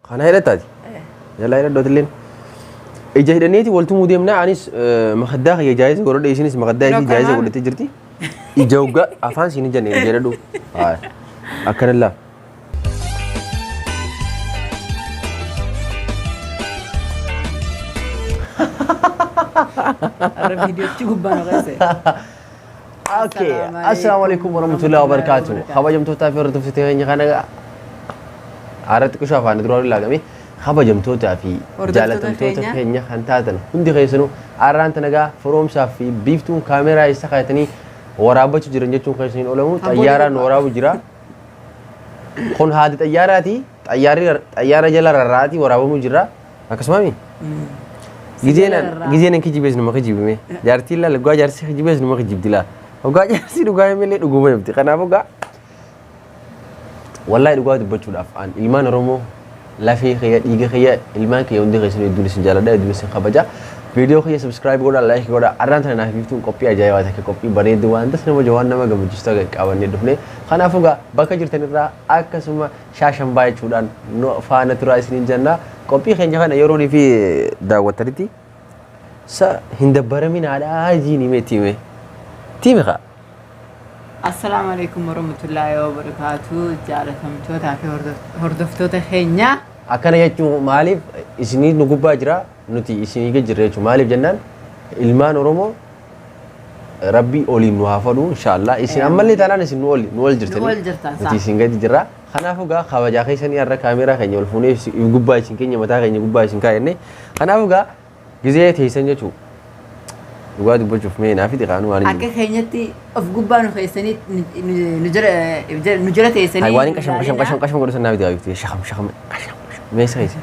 Kana hidhattaati? Jalaa hidhadhu atilleen. Ija hidhanneeti wal tumuu deemna anis makaddaa kiyya jaayiza godhadhe isinis makaddaa isii jaayiza godhattee jirti. Ija hoggaa afaan siin hin jenne ija hidhadhu. Akkana laa. Har'a viidiyoochi gubbaa nu keessa. Okay. Assalaamu alaikum warahmatullahi wabarakatuh. Kabajamtootaa fi hordoftoota keenya kana har'a xiqqishoo afaan duraan ilaagame kabajamtootaa fi Hordoftoota jaalatamtoota keenya. keenya kan taatan hundi keessanuu har'aan tanagaa firoomsaa fi biiftuun kaameraa isa kaayatanii waraabachuu jiran jechuun keessan hin oolamu. Abboonni Xayyaaraan gubbaa. waraabu jira. Kun haati xayyaaraati. Xayyaarri xayyaara jala rarra'aatii waraabamuu jira. Akkasuma mi? Gizeen jala rarra'a. gizeen an kijibees numa kijibime. Jaartiin laala dhugaa jaarsi kijibees numa kijibdi laa. Dhugaa jaarsi dhugaa himellee dhuguma himti. Kanaaf dhugaa wallahi dhugaa dubbachuudhaaf an ilmaan Oromoo lafee kiyya dhiiga kiyya ilmaan kiyya hundi keessan hedduun isin jaaladha hedduun isin kabaja. Viidiyoo kiyya subscribe godhaa like godhaa arraan tana naaf biiftuun qophii ajaa'ibaa takka qophii bareedduu waan tas nama waan nama gammachiisu takka qabannee dhufne. Kanaafuu gaa bakka jirtan irraa akkasuma shaashan baay'achuudhaan nu faana turaa isiniin jenna. Qophii keenya kana yeroonii fi daawwattanitti sa hin dabbaramin haadhaa jiin himee itti hime. Itti hime kaa. Assalaamu alaikum warahmatullaahi wabarakaatu. Jaalatamtootaa fi hordoftoota keenya. Akkana jechuun maaliif isinii nu gubbaa jira nuti isinii gad jirra jechuun maaliif jennaan ilmaan Oromoo rabbi oliin nu haa fadhu inshaallah isin ammallee taanaan isin nu oli nu ol jirtanii Nu ol jirtan, nuti saa. isin gadi jirra kanaafuu gaa kabajaa keessanii har'a kaameeraa keenya ol fuunee gubbaa isin keenya mataa keenya gubbaa isin kaa'enne kanaafuu gaa gizee teessan jechuu dhugaa dubbachuuf mee naaf itti qaanuu waan hin Akka keenyatti of gubbaa nu keessanii nu jala nu jala teessanii. Hay waan hin qasham qasham qasham qasham godhu san naaf itti qaabifte shakam shakam qasham qasham mee isa keessa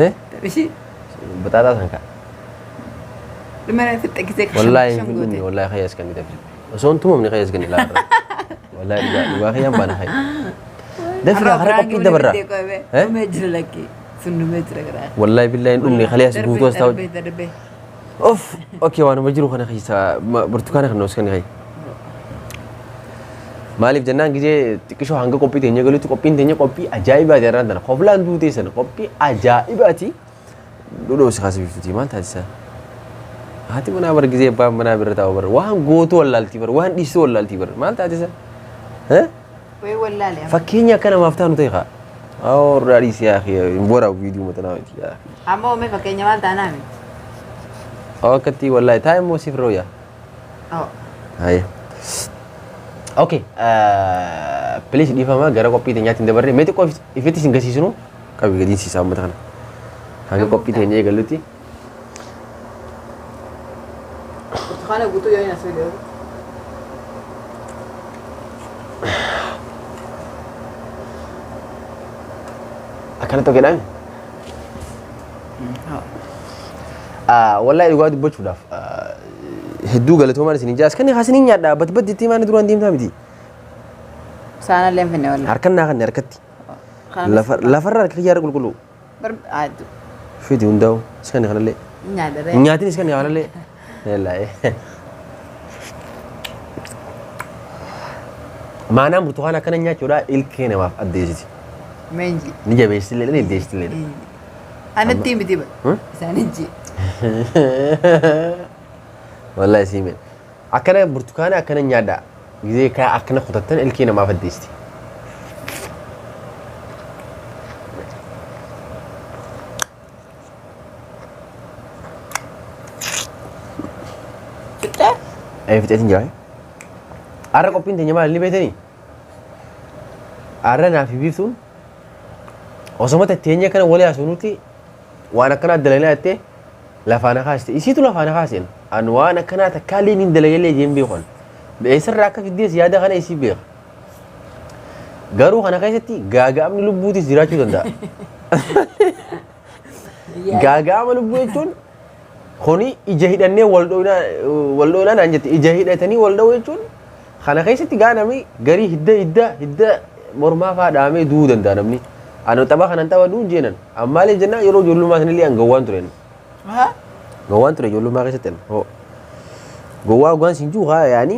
eh Ishii baxaaxaa san kaa dhuma fixxe gisee qasham Wallaahi hin qasham dhumne goote. wallaahi khayya askan dafne. Osoo hin tumamne khayya askan ilaala. Wallaahi dhugaa dhugaa khayyaan baana khayya. Dafi kaa karaa qophii dabarra. Eh? Dhumee jira lakki. Sun dhumee jira garaa. Wallaahi billahi hin dhumne khaliya as guutuu as taa'u. Darbee darbee. Of okay waanuma jiru kana keessa burtukaana kana oskan khayya. Maaliif jennaan gizee xiqqishoo hanga qophii teenya galutti qophiin teenya qophii ajaa'ibaati irraan tana koflaan duutee sana qophii ajaa'ibaati. Dhudhoo si kaasa biftuti maal taasisa? Haati manaa bar gizee abbaan manaa bira taa'u bar waan gootu wallaaltii bar waan dhiistu wallaaltii bar maal taasisa? Wayii wallaale amma. Fakkeenya akka namaaf taanu ta'e kaa. Awwaarraa dhiisi yaa akhi hin waraabu viidiyoo matanaa miti yaa akhi. Amma oomee fakkeenya maal taanaa miti? Akkatti wallaahi taa'e immoo siif rooya. Oh. Haye. Okay, please dhiifama gara qophii teenyaatti hin dabarre. Mee xiqqoo ifitti isin gasiisnu qabi gadiin siisaa uummata kana. Hanga qophii teenya eegallutti. Burtukaana guutuu yoo hin asii garuu. Akkanatti ogeedhaan. Wallahi dhugaa dubbachuudhaaf hedduu galatoomaan isin jaas kan hasiniin nyaadha batbat jettee maani duraan deemtaa miti. Saanallee hin finne wallahi. Harkan naa kanne harkatti. Lafarra harka kiyyaarra qulqulluu. Barbaadu. Fidi hundaa'u iskan kanallee. Nyaadha ree. Nyaatiin iskan kanallee. Wallahi. Maanaan burtukaana akkana nyaachuudha ilkee namaaf addeessiti. Meenji. Ni jabeessitillee ni addeessitillee. Anatti miti ba. Hmm? Isaanin ji. Wallahi sii meen. Akkana burtukaana akkana nyaadha. Gizee kaa akkana kutattan ilkee namaaf addeessiti. Fixxee? Ee fixeetiin jira. Har'a qophiin teenya maal inni beektanii? Har'a naa fi biiftuun osoma tatteenya kana walii haasofnutti waan akkanaa dalagnaa jettee lafaa na kaaste. Isiitu lafaa na kaaseen. An waan akkanaa takkaallee niin dalagallee jeen beeku an. Eessarraa akka fiddees yaada kana isii beeka. Garuu kana keessatti gaaga'amni lubbuutis jiraachuu danda'a. Gaaga'ama lubbuu jechuun kuni ija hidhannee wal dho'inaa naan jette ija hidhatanii wal dha'uu jechuun kana keessatti gaa namni garii hidda hidda hidda mormaa fa'aa dhahamee du'uu danda'a namni. Ani tapha kanan taphadhu hin jeenan. Ammaalee jennaan yeroo ijoollummaa sanillee an gawwaan ture. Gawwaan ture ijoollummaa keessatti. Hoo. Gowwaa hoggaan siin jiru haa yaani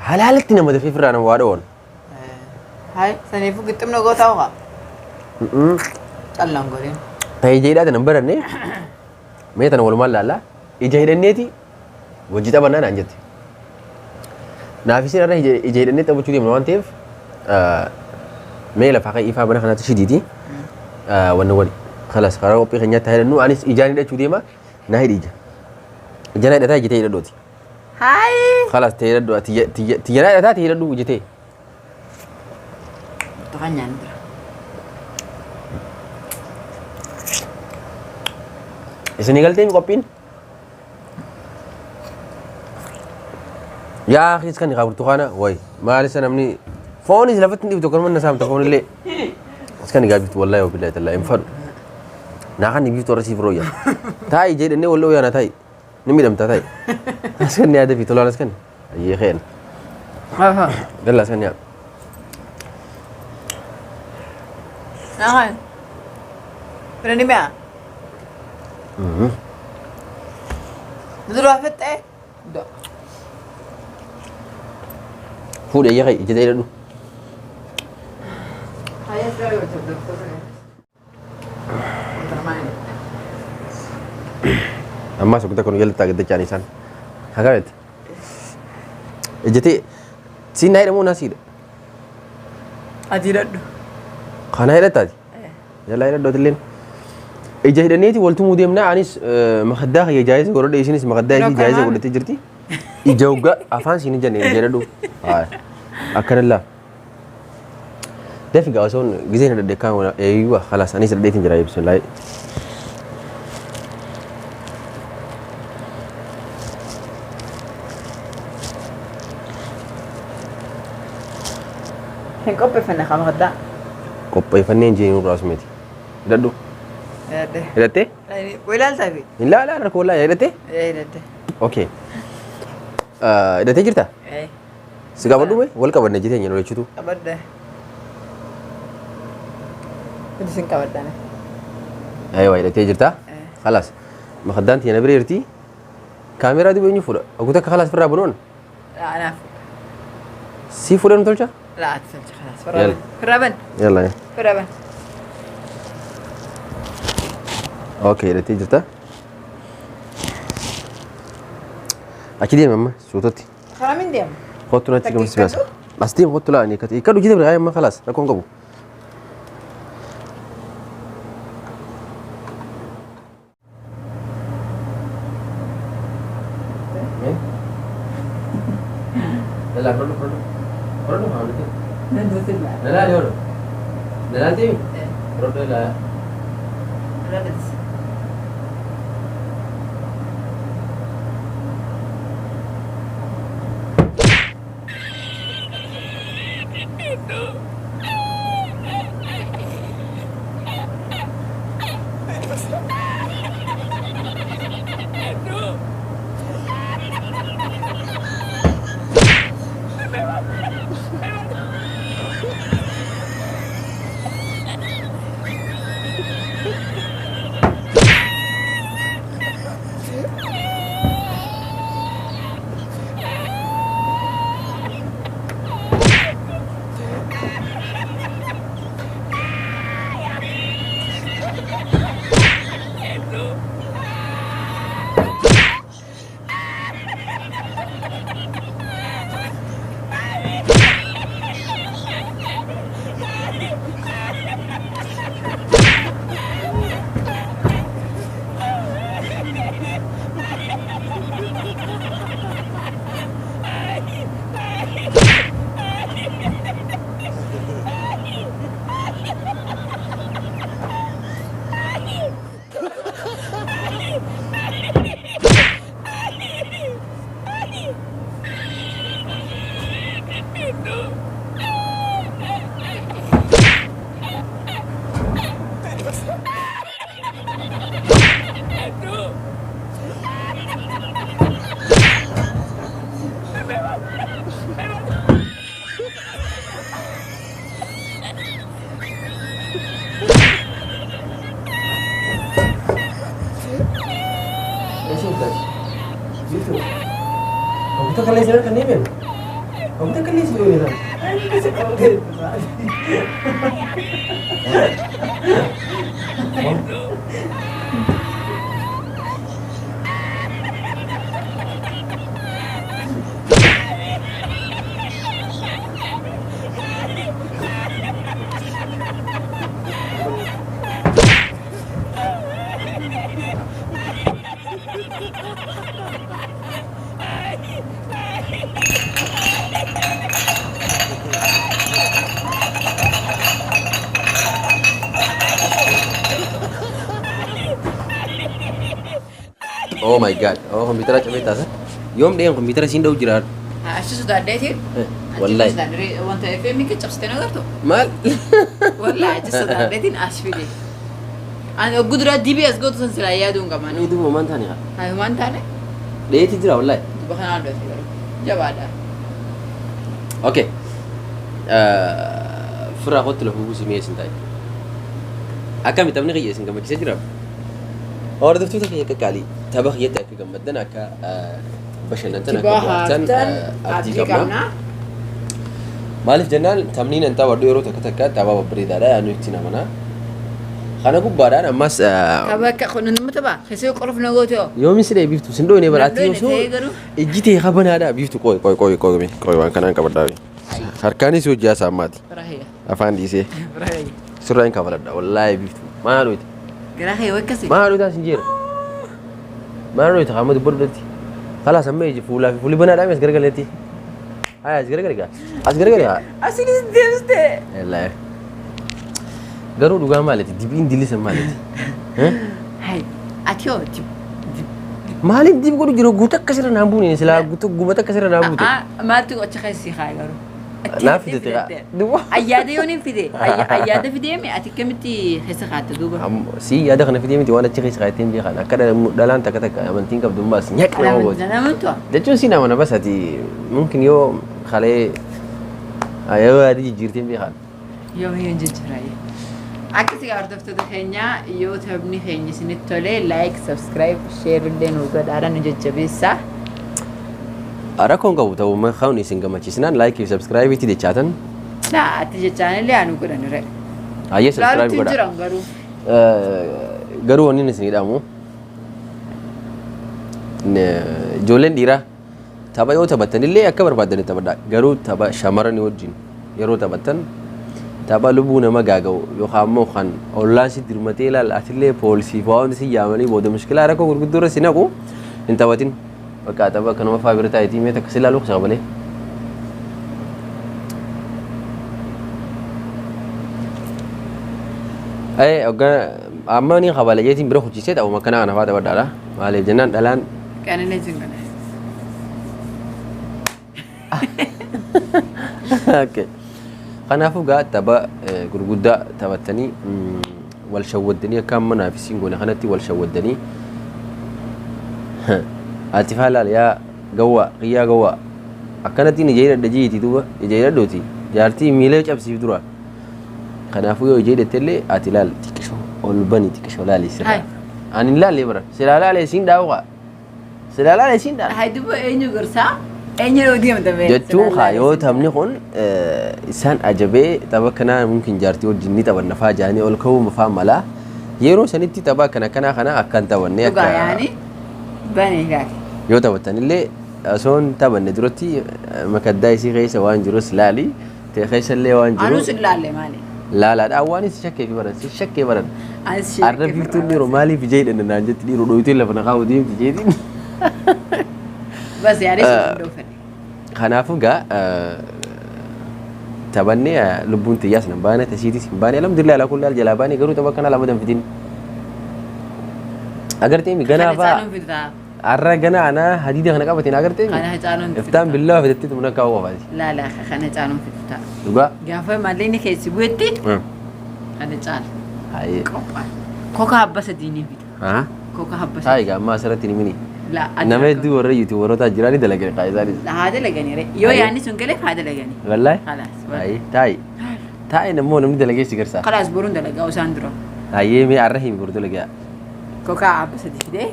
halaalatti nama dafee firraa nama waa dhawan. Hai, saniifuu gixximna gootaa ho'a. Callaan godhin. Ta'ee ija hidhaa tana hin baranne mee tana walumaan laallaa ija hidhanneeti wajji taphannaa naan jette. Naaf isin irra ija hidhannee taphachuu deemna waan ta'eef mee lafaa kan ifaa mana kanaatti shidiiti wanna godhi. Kalas karaa qophii keenyaatti haa hidhannu anis ijaan hidhachuu deema naa hidhi ija. Ija naa hidhataa ija ta'e hidhadhooti. Hai. Kalas ta'e hidhadhu tiyya tiyya tiyya naa hidhataa ta'e hidhadhu ija ta'e. Burtukaan nyaanni dura. Isinii galtee qophiin? Yaa akhiis kan kaa burtukaana way maal isa namni foonis lafatti hin dhiibtu akkanuma na saamta foonillee. As kan egaa biftu wallahi wabillahi tallahi hin fadhu. Naa kan biftu warra siif rooyya. Taa'i jedhannee walloo yaana taa'i. Ni miidhamta taa'i. As kan yaada fi tolaan as kan. Ayyee keen. Galla as kan yaa. Nakan. Bira ni mi'a. Duraa fixxee. Fuudhi ayyee kee ija ta'e hidhadhu. Ammas waggaa kun jalatti taageddachaan isaan. Hagareet. Ejjetee siin naa hidhamoo naa siidha? Ati hidhadhu. Kana hidhattaati? Jalaa hidhadhu atilleen. Ija hidhanneeti wal tumuu deemnaa anis makaddaa kiyya jaayiza godhadhe isinis makaddaa isii jaayiza godhattee jirti. Ija waggaa afaan siin hin jenne ija hidhadhu. Akkana laa. Dafi gaa osoon gizeen hidhadhe kaan eeyyuwa khalaas anis hidhadheetiin jira bismillaahi. Hin qopheeffanne haa makaddaa. Qopheeffannee hin jeenyu irraa osumeti. Hidhadhu. Hidhadhe. Hidhattee? Ilaaltaa fi? Hin laalaa rakkoo wallaahi hidhattee? Hidhadhe. Okay. Hidhattee jirta? Si qabadhu mee? Wal qabanne jetee hin jechuutu. Qabadde. Kuti sin qabaddaane. Aywa hidhattee jirta? Khalaas. Makaddaan tiyya na bira jirti. Kaameeraa duuba eenyu fuudha? Ogu takka khalaas firraa bunoon. Laa anaaf. Si fuudhan nu tolcha? Laa ati tolcha khalaas. Yalla. Firraa ban. Yalla. Firraa ban. Okay hidhattee jirta. Achi deemi amma suutatti. Karaa min deema? Kottu natti Takka gamsi baasa. hiikkadhu? As deemi kottu laa ani hiikkatu. Hiikkadhu jite bira amma khalaas rakkoon qabu. Yalla fudhadhu fudhadhu. Fudhadhu haa nuti. Nan duuti laa. Nalaali horu. Nalaali deemi. Fudhadhu ilaa. Nalaali. Takka kallee sin harka neemen. Takka kallee si dhoone tan. Oh my God. Oh, kompiitara cabee taasa. Yoom dhiyeen kompiitara siin dha'u jira. Achi sodaadheetiin. Wallahi. Wanta FM cabsitee na agartu. Maal? Wallahi achi sodaadheetiin as fide. Ani oggu duraa dibii as gootu san silaa yaaduu hin qaban. Ani duuba maan taane haa. Haa waan taane Dheetii jira wallahi. Duba kanaan dhoofte garuu. Jabaadha. Okay. Firaa kootti lafa buusii mi'a isin taa'e. Akkami taphni kiyya isin gammachiisee jira? Hordoftoota kiyya qaqqaalii, tapha kiyyatti akka gammaddan, akka bashannantan, akka bohaartan abdii qabna. Maaliif jennaan, taphni nan taphadhu yeroo takka takka tapha babbareedaadha yaadnu ittiin amanaa. Kana gubbaadhaan ammas Tapha akka kun nama tapha keessee qorof na goote hoo. Yoomin si dhee biiftu sin dhoyne bara ati Nan dhoyne osoo ta'ee garuu. Ijji tee kabanaadha biiftu. Qoy, qoy, qoy, qoy, qoy, waan kanaan qabadhaa. Harkaanis hojii haasaa ammaati. Rahaya. Afaan dhiisee. Rahaya. Sirraa hin kafaladha wallaahi biiftu. Maal dhoyte? Garaa kee wakkasi. Maal dhoytaa sin jeera? Maal dhoyte qaama dubbadhu? Kalaas, amma iji fuulaa fi fuulli banaadhaa as garagaleetti. Haya, as garagale gaa. As garagale haa. Asinis deemste. Wallaahi. Garuu dhugaa maaliti? Dibiin dilisa maaliti? Hai. Ati hoo dib. Maaliif dib godhu jiru? Guutuu akka sirra naan buune silaa, guutuu gubata akka sirra naan buute. Maaltu achi keessi haa garuu? Naa fidete kaa. Duwwaa. Ayyaada yoon hin fide. Ayyaada fideemi, ati akkamitti keessa kaatta duuba? Si yaada kana fidee miti, waan achi keessa kaa'ettee hin beekan. Akka dhalaan takka takka amantiin qabdu ammaas nyaqna nama gooti. Namantu. Jechuun si nama bas ati mumkin yoo kalee yoo yaada jijjiirtee hin beekan. Yoo hin jijjiiraaye. Akkasii hordoftoota keenyaa, yoo taphni keenya isinitti tole, like, subscribe, share illee nu godhaadha, nu jajjabeessaa. Rakkoon qabu ta'uu kan isin gammachiisnaan like fi subscribe itti jechaatan. Naa ati jechaan illee anu godhan re. Hayyee, subscribe Laalutti hin godha. jiran garuu. Garuu wanni isin hidhamu, ijoolleen dhiiraa tapha yoo taphattan illee akka barbaadan taphadha. Garuu tapha shamarran wajjin yeroo taphattan, tapha lubbuu nama gaaga'u yookaan immoo kan ollaan si dirmatee ilaal, atillee poolisii fi waan si yaamanii booda mushkilaa rakkoo gurguddoo irra si naqu hin taphatin. Bakka tapha kanuma faa bira taa'itii mee takka si ilaaluu malee. Amma ni kabala jeetiin bira hojjisee taphuma akkanaa kana faa taphadhaadha. Maaliif jennaan, dhalaan Qananii jiru kana. Okay. Kanaafuu gaa tapha gurguddaa taphattanii wal shawwaddanii, akka amma naaf isiin goone kanatti wal shawwaddanii, ati faa laal yaa gawwaa qiyyaa gawwaa, akkanattiin ija hidhadha jiiti, duuba ija hidhadhuuti jaartii miila cabsiif dura. Kanaafuu yoo ija hidhatte illee ati laal, xiqqishoo ol bani, xiqqishoo laali sirraa. Hai. Ani hin laalle bara silaa laale siin dhaa'u, silaa laale siin dhaa'u. Hai, duuba eenyu gorsaa? Eenyu yoo deemta bee? Jechuun haa yoo taphni kun isaan ajabee, tapha kanaa mumkin jaartii wajjin ni taphanna faa jaanii ol ka'uu faa malaa, yeroo sanitti tapha akkana kanaa kana akkan taphannee Dhugaa akka yaani bane gaari. Yoo taphattanillee osoo hin taphanne duratti makaddaa isii keessa waan jirus laali, ta'e keessa illee waan jiru Anuus hin laalle maali? Laalaadha. Waan si shakkee fi baran, si shakkee baran. Anis Arra biiftuun dhiiroo maaliif ija hidhanna naan jetti, dhiiroo dhoyitee lafa na kaa'u deemti jeetiin. Bas yaadee sun dhoofadhe. Kanaafuu gaa taphannee lubbuun xiyyaas nan baane, tasiitis hin baane, alhamdulillah alaa kulli haal jalaa baane. Garuu tapha kana lama danfitin agartee mi ganaa Kana faa caaluun fitaa. Har'a ganaa anaa hadiida kana qabateen agartee mi Kana caaluun fitaa. Iftaan billaa fidattee tumna kaa'uu qofaati. Laala, kana caaluun fitaa. Dhugaa. Gaafa malleenni keessi bu'etti kana caala. Hayyee. Qophaa. Koka habba sadii ni fida. Haa. Koka habba Taayi sadii. gaa, amma asirratti ni mini. La ati Nama hedduu warra yuutuubaroota jiranii dalagan kaa isaanis. Haa dalaganii re. Yoo Hayyee. yaadni sun galeef haa dalaganii. Wallaahi. Khalaas. Hayyee, taayi. Taayi, nammoo namni dalagee si garsaa. Khalaas, boruun dalagaa isaan dura. Hayyee, mee arra himi, boru dalagaa. Koka habba sadii fidee.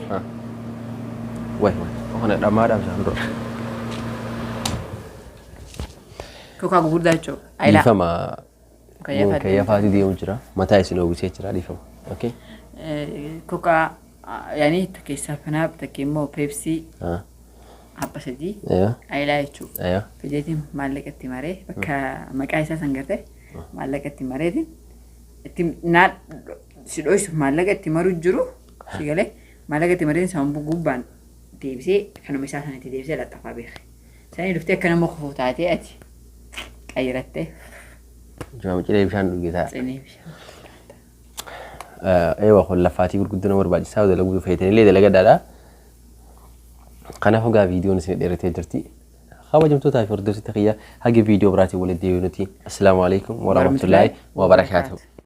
Wai, wai, kana dhamaa dhaamsa dura. Kokaa gurguddaa jechuudha. Ayilaa. Dhiifama. Kayyafaatti. Kayyafaatti deemu jira. Mataa isin hoogisee jira dhiifama. Okay. Kokaa yaani takka fanaaf takka immoo peepsii Ah. habba sadii Aywa. ayilaa jechuudha. Aywa. Fideetiin maallaqa itti maree bakka maqaa isaa san gartee maallaqa itti mareetiin itti naa si dhoysu maallaqa itti maru jiru si galee maallaqa itti mareetiin sammuu gubbaan deebisee kanuma isaa sana itti deebisee laxxafaa beeke. Sanii dhuftee akka nama kofoo taatee ati qayyirattee Jumaa miciree bishaan dhugee ta'a. cinee bishaan. Eewa kun lafaatii gurguddoo nama barbaachisaa dalaguu feetanillee dalagadhaadha. Kanaaf egaa viidiyoon isin dheeratee jirti. Kabajamtootaa fi hordoftoota kiyya haga viidiyoo biraatiin walitti deebinuti. Assalaamu alaikum warahmatullaahi wabarakaatuh.